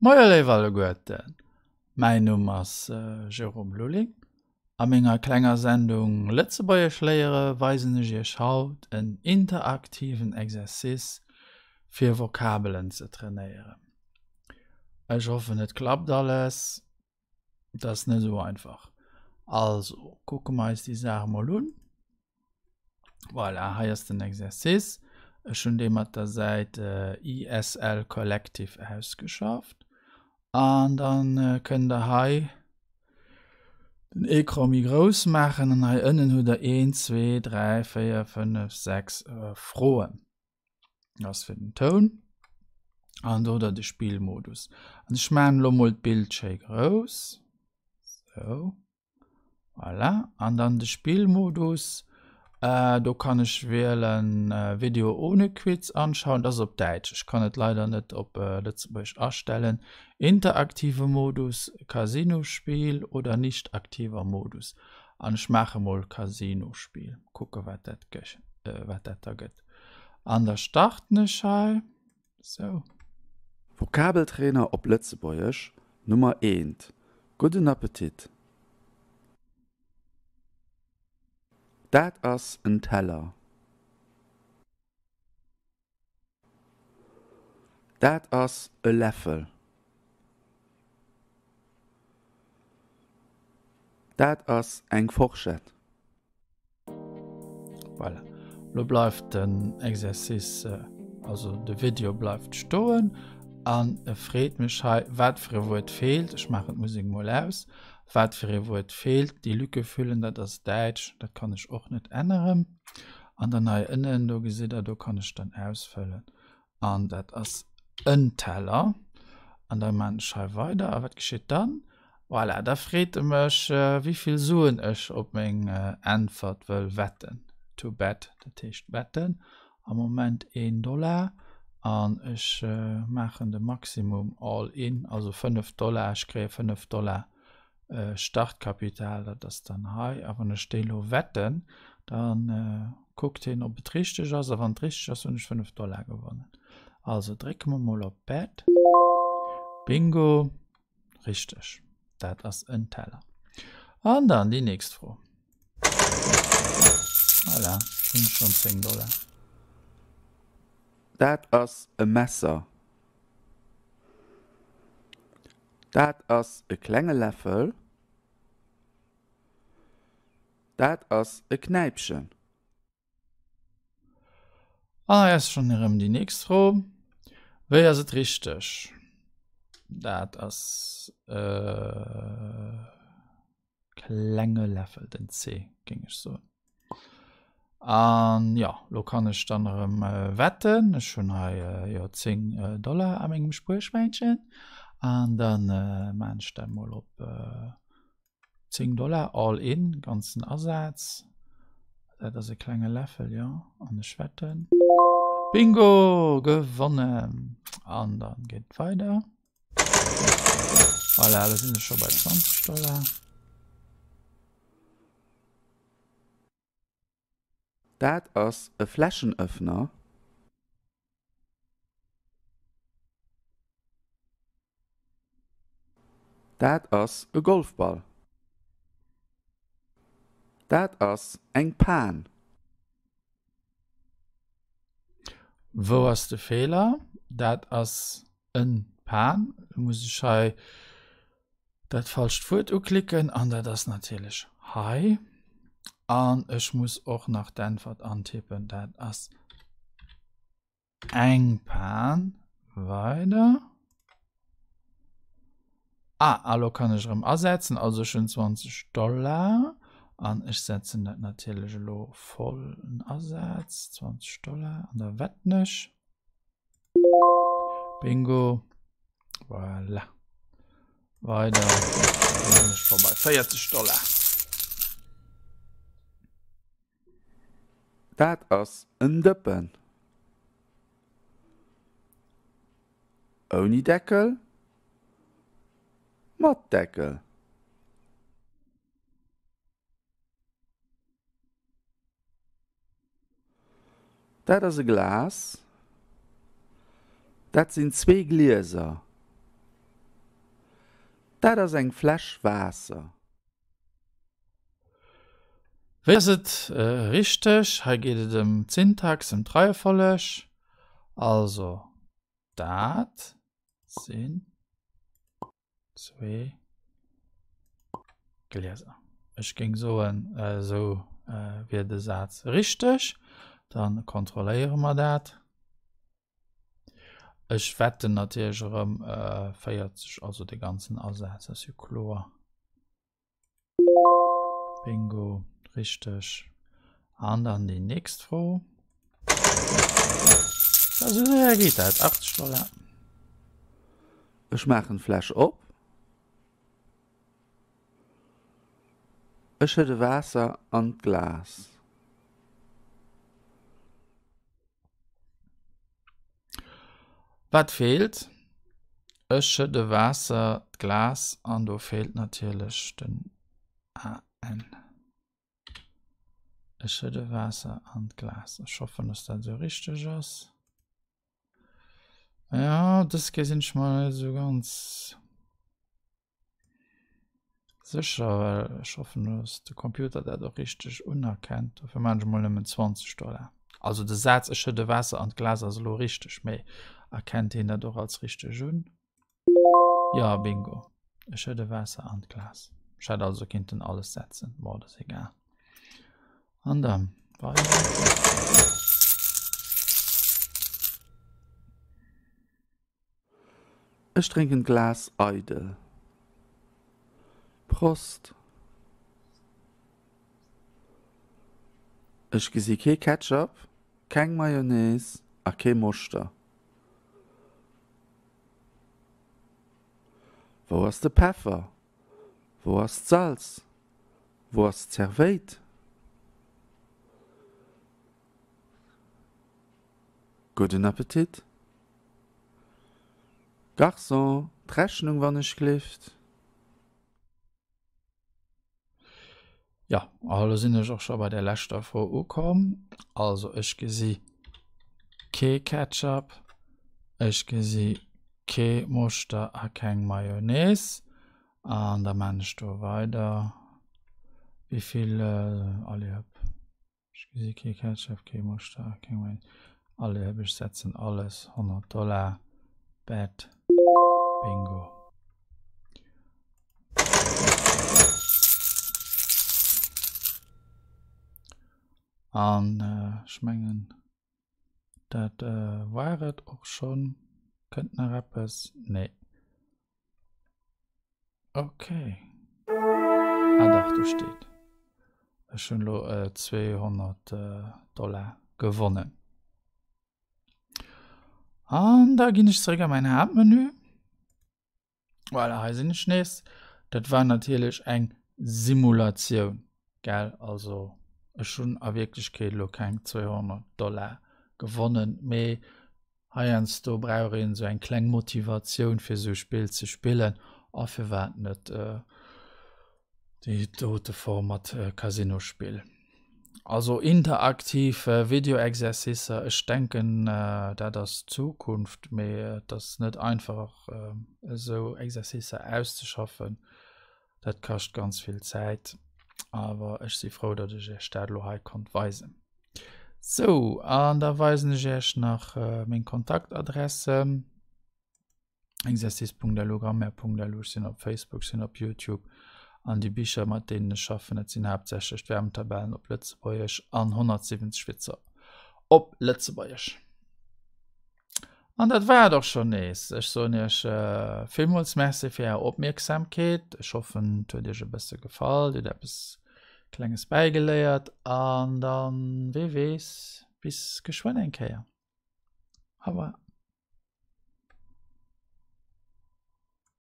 Moie léif alleguerten, mäin Numm ass Jérôme Lulling. A menger klenger Sendung Lëtzebuergesch léiere weisen ech iech haut en interaktiven Exercice fir Vokabelen ze trainéieren. Ech hoffen et klappt alles, et ass net esou einfach. Also kucke mer eis déi Saach mol un. Voilà, hei ass den Exercice. Ech hunn dee mat der Säit ISL Collective ausgeschafft. An dann kënnt der hei den Ecran méi grouss maachen an hei ënnen hutt der 1, 2, 3, 4, 5, 6 Froen. Dat ass fir den Toun. An do hutt der de Spillmodus. An ech maachen elo mol d'Bild schéi grouss. Sou. Voilà. An dann de Spillmodus. Äh, do kann ech wielen äh, Video ohne Quiz anschauen. Das op Däitsch. Ech kann et leider net op äh, Lëtzebuergesch astellen. Interaktive Modus, Casino-Spiel oder nicht aktiver Modus. An ech maache mol Casino-Spiel. Kucke wat dat, äh, wat dat da gëtt. An da starten ech hei. Sou. Vokabeltrainer op Lëtzebuergesch Nummer eent Gudden Appetit! Dat ass en Teller. Dat ass e Läffel. Dat ass eng Forschett. Voilà. Lo bleift den Exercice, äh, also de Video bleift stoen an e freet mech hei, wat fir e Wuert feelt. Ech maachen d'Musek mol aus. Wat fir e Wuert feelt, die Lücke füllen, dat ass Däitsch, dat kann ech och net änneren. An dann hei ënnen, do gesitt der, do kann ech dann ausfëllen. An dat ass en Teller. An da maan ech hei weider. A wat geschitt dann? Voilà, da freet e mech, wéivill Suen ech op meng Äntwert wëll wetten. To bet, dat heescht wetten. Am Moment een Dollar. An ech maachen de Maximum all in, also 5 Dollar. Ech kréie 5 Dollar Startkapital, dat ass dann hei. A wann ech déi elo wetten, da kuckt hien, ob et richteg ass. A wann et richteg ass, hunn ech 5 Dollar gewonnen. Also drécke mer mol op Bet. Bingo, richteg, dat ass en Teller. An dann déi nächst Fro. Voilà, hunn schonn 10 Dollar. Dat ass e Messer. Dat ass e klenge Läffel. Dat ass e Knäipchen. An hei ass schonn erëm déi nächst Fro. Wéi ass et richteg? Dat ass e klenge Läffel, den C, géing ech soen. An jo, lo kann ech dann erëm wetten. Ech hunn hei jo 10 Dollar a mengem Spuerschwäinchen. An dann maan ech dat mol op 10 Dollar all in, ganzen Asaz. Dat ass e klenge Läffel, jo. An ech wetten. Bingo! Gewonnen! An dann geet et weider. Voilà, da sinn ech scho bei 20 Dollar. Dat ass e Fläschenöffner. Dat ass e Golfball. Dat ass eng Pan. Wou ass de Feeler? Dat ass en Pan. Lo muss ech hei dat falscht Wuert uklicken an dat ass natierlech hei. An ech muss och nach d'Äntwert antippen, dat ass eng Pan. Weider. Ah, a lo kann ech erëm asetzen, also ech hunn 20 Dollar an ech setzen dat natierlech elo vollen Asaz, 20 Dollar an da wetten ech. Bingo. Voilà. Weider. Dann sinn ech scho bei 40 Dollar. Dat ass en Dëppen. Ouni Deckel? Mat Deckel. Dat ass e Glas. Dat sinn zwee Glieser. Dat ass eng Fläsch Waasser. Wéi ass et richteg? Hei geet et ëm d'Syntax, ëm d'Reiefolleg. Also, dat sinn zwee Glieser. Ech géing soen, esou wier de Saz richteg. Da kontrolléiere mer dat. Ech wetten natierlech erëm 40, also de ganzen Asaz ass jo kloer. Bingo, richteg. An dann déi nächst Fro. Esou séier geet dat, 80 Dollar. Ech maachen d'Fläsch op. Ech schëdde Waasser an d'Glas. Wat feelt? Ech schëdde Waasser d'Glas an do feelt natierlech den AN. Ech schëdde Waasser an d'Glas. Ech hoffen, dass dat esou richteg ass. Ja, dës Kéier sinn ech mer net esou ganz Sécher, well ech hoffen, dass de Computer dat och richteg unerkennt. Dofir maachen ech mol nëmmen 20 Dollar. Also de Saz Ech schëdde Waasser an d'Glas ass elo richteg, mee erkennt hien dat och als richteg un? Jo, bingo. Ech schëdde Waasser an d'Glas. Ech hätt also kinnten alles setzen. Bon, dat ass egal. An dann weider. Ech drénken d'Glas eidel. Prost! Ech gesi kee Ketchup, keng Mayonnaise a kee Moschter. Wou ass de Peffer? Wou ass d'Salz? Wou ass d'Zerwéit? Gudden Appetit! Garçon, d'Rechnung wann ech glift. Jo, a lo sinn ech och scho bei der leschter Fro ukomm. Also ech gesi kee Ketchup, ech gesi kee Moschter a keng Mayonnaise. An da maan ech do weider. Wéivill, allez hop. Ech gesi kee Ketchup, kee Moschter, keng Mayonnaise. Allez hop, ech setzen alles, 100 Dollar, Bet, Bingo. An ech mengen, dat war et och schonn. Kënnt nach eppes? Nee. Okay. Ah dach, do steet. Ech hunn elo 200 Dollar gewonnen. An da ginn ech zeréck a mäin Haaptmenü. Voilà, hei sinn ech nees. Dat war natierlech eng Simulatioun, gell? Also ech hunn a Wierklechkeet elo keng 200 Dollar gewonnen, mee Heiansdo brauch een esou eng kleng Motivatioun fir esou e Spill ze spillen a firwat net déi dote Form mat Casinospill. Also interaktiv Videoexercicer, ech denken dat ass d'Zukunft, mee et ass net einfach esou Exercicer auszeschaffen, dat kascht ganz vill Zäit, awer ech si frou, datt ech iech dat elo hei konnt weisen. Sou, an da weisen ech iech nach meng Kontaktadressen. Exercice.lu, grammaire.lu, ech sinn op Facebook, ech sinn op YouTube. An déi Bicher, mat deenen ech schaffen, dat sinn haaptsächlech d'Verbtabellen op Lëtzebuergesch an 170 Witzer op Lëtzebuergesch. An dat war et och schonn nees. Ech soen iech villmools Merci fir är Opmierksamkeet. Ech hoffen, et huet iech e bësse gefall, dir hutt eppes Klenges bäigeléiert an dann, wee weess, bis geschwënn eng Kéier. Au revoir.